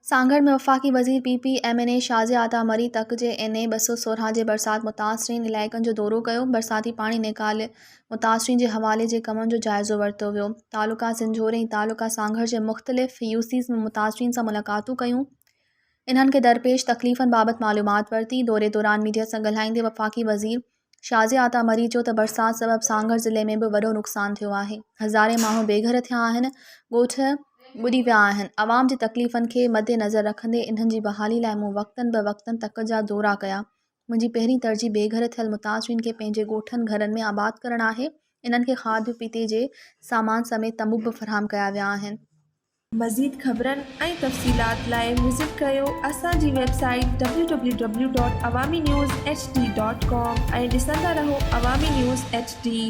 سانگهڙ ۾ وفاقي وزير P P M N A Shazia Ata Marri تڪ جي اين اي 216 جي برسات متاثرين علائقن جو دورو ڪيو، برساتي پاڻي نيڪالي متاثرين جي حوالي جي ڪمن جو جائزو ورتو ويو، تعلقه سنجهوري ۽ تعلقه سانگهڙ جي مختلف يو سيز ۾ متاثرين سان ملاقاتون ڪيون، انهن کي درپيش تڪليفن بابت معلومات ورتي، دوري دوران ميڊيا سان ڳالهائيندي وفاقي وزير شازيه عطا مري چيو ته برسات سبب سانگهڙ ضلعي ۾ به وڏو نقصان ٿيو آهي، هزارين ماڻهو بي گهر ٿيا آهن، ڳوٺ ٻڏي ويا آهن، عوام جي تڪليفن کي مدنظر رکندي انهن جي بحالي لاء مون وقتن به وقتن تڪ جا دورا ڪيا، منهنجي پهرين ترجيح بي گهر ٿيل متاثرين کي پنهنجي ڳوٺن گهرن ۾ آباد ڪرڻ آهي، انهن کي کاڌ پيتي جي سامان سميت تنبو به فراهم ڪيا ويا آهن. مزيد خبرن ۽ تفصيلات لاء وزٽ ڪريو اسان جي website W W W dot Awami news H D dot com ۽ ڏسندا رهو عوامي نيوز ايڇ ڊي.